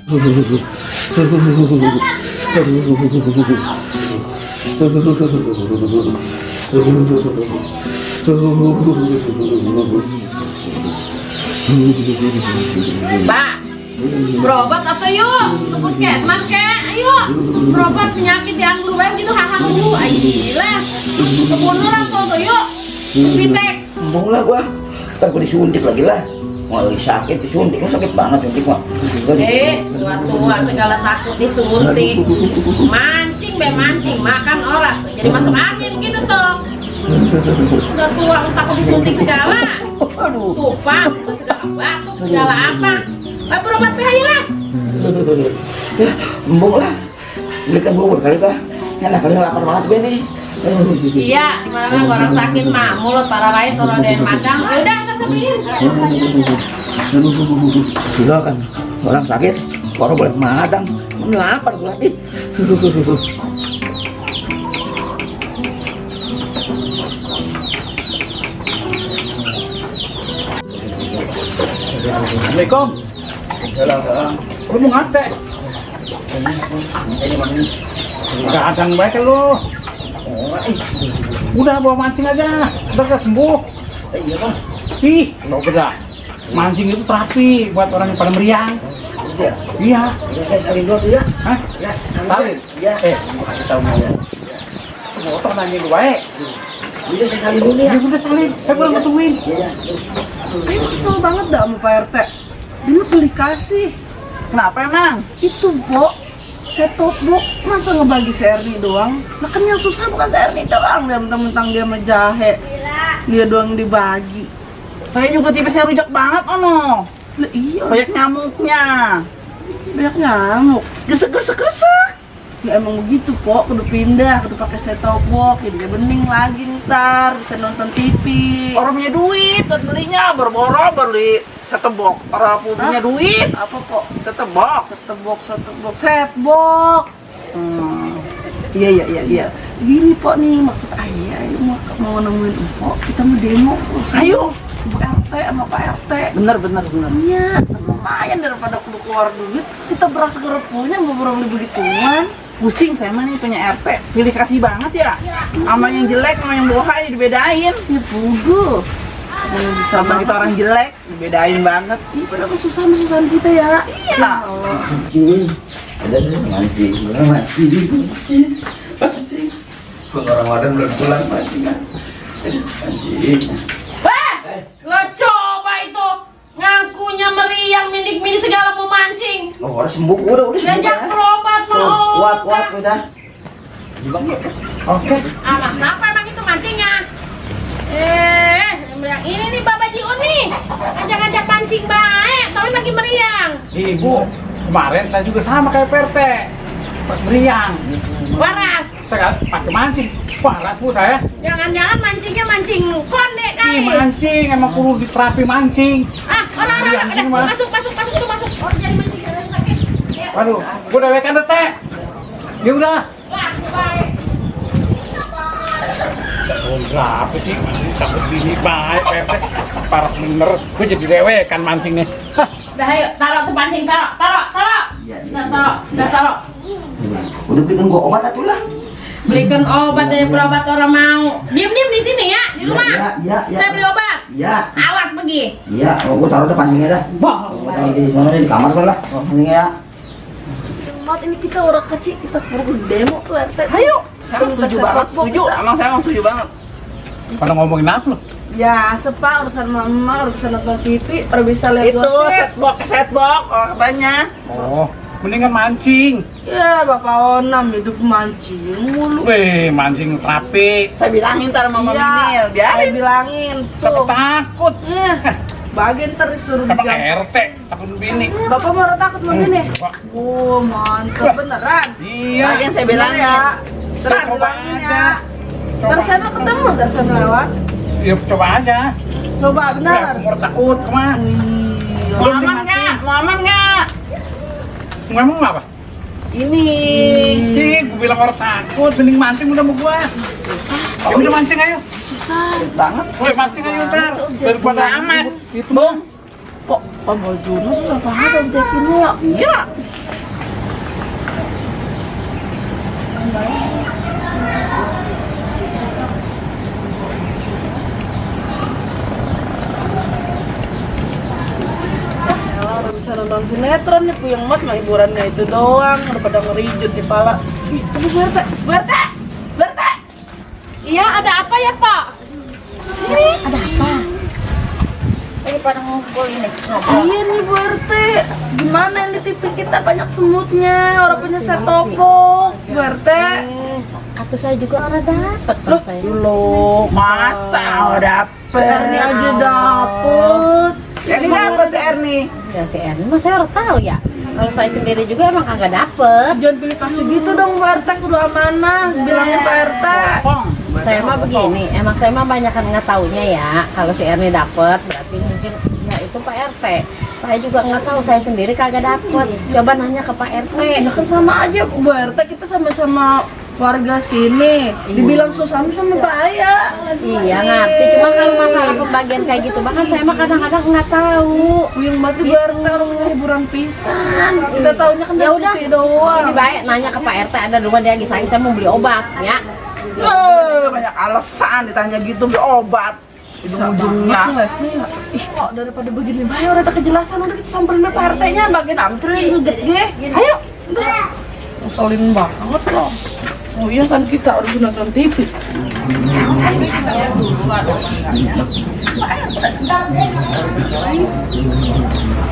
Pak, berobat atau yuk? Ke puskesmas kek, ayo. Berobat penyakit di anggur wae gitu hahang lu. Ay gila. Kebunuh apa tuh yuk? Pitek. Mau lah gua. Ntar gua disuntik lagi lah. Mau lagi sakit disuntik, sakit banget suntik mah. Tua-tua segala takut disuntik. Mancing be mancing, makan orang tuh. Jadi masuk angin gitu tuh. Udah tua takut disuntik segala. Tuh Pak, udah segala batuk segala apa. Ayo berobat aja lah. Ya, embung lah. Belikan bubur kali kah? Enak kali lapar banget gue nih. Iya, dimana orang sakit mah mulut para lain kalau ada yang madang. Ya udah, kita beliin. Gila kan, orang sakit, orang boleh madang. Lapar gue nih. Assalamualaikum. Salam. Lu mau ngate? Enggak ada baik lu. Udah bawa mancing aja, udah gak sembuh. Iya bang. Ih, lo beda. Mancing itu terapi buat orang yang pada meriang. Iya. Iya. Ya saya salin dulu tuh ya. Hah? Ya, Salin? Ya. Kasih tahu ya. Motor nanya gue baik. Iya saya salin dulu ya. Ya udah salin, pulang bantuin. Iya. Ini kesel banget dah sama Pak RT. Ini beli kasih. Kenapa emang? Itu Bo, set-top box masa ngebagi Serni doang? Lah kan yang susah bukan Serni doang, dia mentang-mentang dia sama jahe. Dia doang dibagi. Saya juga tipesnya rujak banget, Ono. Lah iya, Banyak nyamuknya. banyak nyamuk. Gesek-gesek-gesek. Ya emang begitu, Po. Kudu pindah, kudu pakai set-top box. Jadi dia bening lagi ntar, bisa nonton TV. Orang punya duit buat belinya, boro-boro beli setebok. Orang punya duit, Apa, Po? setebok. Set-top box, set-top box, set-box. Iya. Gini Po nih, maksud ayah mau nemuin Empok, kita mau demo. Ayo. Ibu RT sama Pak RT. Bener. Iya, lumayan daripada kudu keluar duit. Kita beras gerpunya mau beli begituan. Pusing saya mah nih punya RT. Pilih kasih banget ya. Sama yang jelek sama yang bohai dibedain. Ya pugu. Kalau bisa Sama kita orang jelek dibedain banget. Iya, padahal susah sama susahan kita ya. Iya. Ya Allah. Mancing. Ada mancing. Mancing. Orang wadah belum pulang mancing. Lo coba itu ngakunya meriang mindik-mindik segala mau mancing. Oh, orang sembuh udah sembuh. Diajak berobat mau. Kuat udah. Oke. Amak siapa emang itu mancingnya? Meriang ini nih Bapak Jiun nih. Ngajak-ngajak mancing baik, tapi lagi meriang. Ibu, kemarin saya juga sama kayak PRT. Pas meriang. Waras. Saya kan pakai mancing. Waras bu saya. Jangan-jangan mancingnya mancing konde kali. Ih mancing, emang perlu diterapi mancing. Orang Mancing, Mas. masuk itu masuk. Oh, jadi mancing jangan sakit. Ya. Waduh, gua udah wekan teh. Dia udah. Wah, baik. Oh, berapa sih? Takut bini baik, PRT. Parah bener. Gua jadi rewekan mancingnya. Hah. Udah ayo, taruh tuh pancing, taruh. Iya, Udah taruh. Udah belikan gua obat satu lah. Belikan obat dari berobat orang mau. Diem di sini ya, di rumah. Iya. Saya beli obat. Iya. Awas pergi. Iya, kalau gua taruh di pancingnya dah. Bohong. Gua taruh di sana di kamar lah. Pancingnya ya. Mat, ini kita orang kecil, kita perlu demo tuh RT. Ayo. Saya setuju banget, setuju. Emang saya mau setuju banget. Pada ngomongin apa lo? Ya, sepa urusan mama, urusan nonton TV, baru bisa lihat Itu setbox katanya. Oh, mendingan mancing. Ya, Bapak Onam hidup mancing mulu. Weh, mancing terapi. Saya bilangin ntar sama Mama Minil, Saya biarin. bilangin Siapa tuh. takut? Bagian ntar disuruh Emang jam. RT takut bini. Bapak marah takut mau gini? Wah. Oh, mantap beneran. Iya. Bagian saya bilangin ya. Terus Coba bilangin aja. ya. Terus saya ketemu, terus saya lewat. Ya coba aja. Coba benar. Aku mau takut kemana? Wih, Mau aman nggak? Mau aman nggak? Ngomong apa? ini. Ih, gue bilang orang takut, mending mancing udah mau gua. Ya udah mancing ayo. Susah. Banget. Woi mancing ayo ntar. Daripada amat. Itu dong. Kok Pak Bajuno sudah paham jakinnya ya? Iya. Udah bisa nonton sinetron nih, puyeng banget mah hiburannya itu doang, udah pada ngerijut di pala. Ih, tapi Bu RT, Bu RT, Bu RT. Iya, ada apa ya, Pak? Sini. Ada apa? Ini pada ngumpul ini ngobrol. Iya nih Bu RT, gimana yang di TV kita banyak semutnya, orang punya setopok, Bu RT. Atau saya juga orang dapet Loh, saya. Lo masa dapet? Erni aja dapet. Ini dapet si Erni. Ya si Erni mah saya orang tahu ya. Kalau saya sendiri juga emang kagak dapet. Jangan pilih kasih gitu dong Bu RT, kudu amanah, bilangin Pak RT. Saya mah begini, emang saya mah banyak kan nggak taunya ya. Kalau si Erni dapet, berarti mungkin ya itu Pak RT. Saya juga nggak tahu, saya sendiri kagak dapet. Coba nanya ke Pak RT. Ya kan sama aja Bu RT, kita sama-sama warga sini. Dibilang susah sama bahaya. Iya ngerti, cuma kalau masalah pembagian kayak gitu, bahkan saya mah kadang-kadang nggak tahu. Yang mati Bu RT orang punya hiburan pisan. Kita taunya kan Ya dari udah, TV doang. lebih baik nanya ke Pak RT, ada rumah dia lagi sakit, saya mau beli obat ya. Banyak alasan ditanya gitu beli obat. Ujung-ujungnya. Ih, kok daripada begini bahaya udah ada kejelasan, udah kita samperin Pak RT-nya bagian antri geget ge. Ayo. Udah. Ngeselin banget loh. Oh iya kan kita harus nonton TV.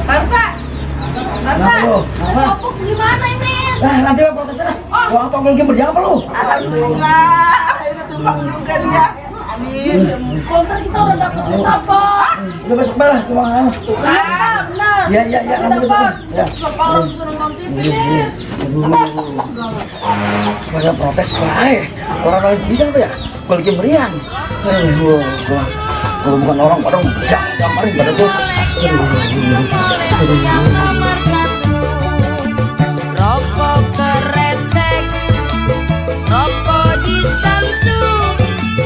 Karta, Karta, gimana ini? Nah, nanti apa protesnya lah? Uang tongkol game berjalan apa lu? Alhamdulillah, akhirnya tumpang juga dia. Amin. Kontrak kita udah dapet apa? Udah besok balah ke mana? Benar. Ya, Kita ambil dapat. besok. Ya. Siapa orang bisa nonton TV nih? Pada protes baik. Orang bisa apa ya? Kalau game berian. Kalau bukan orang pada kemarin pada tuh.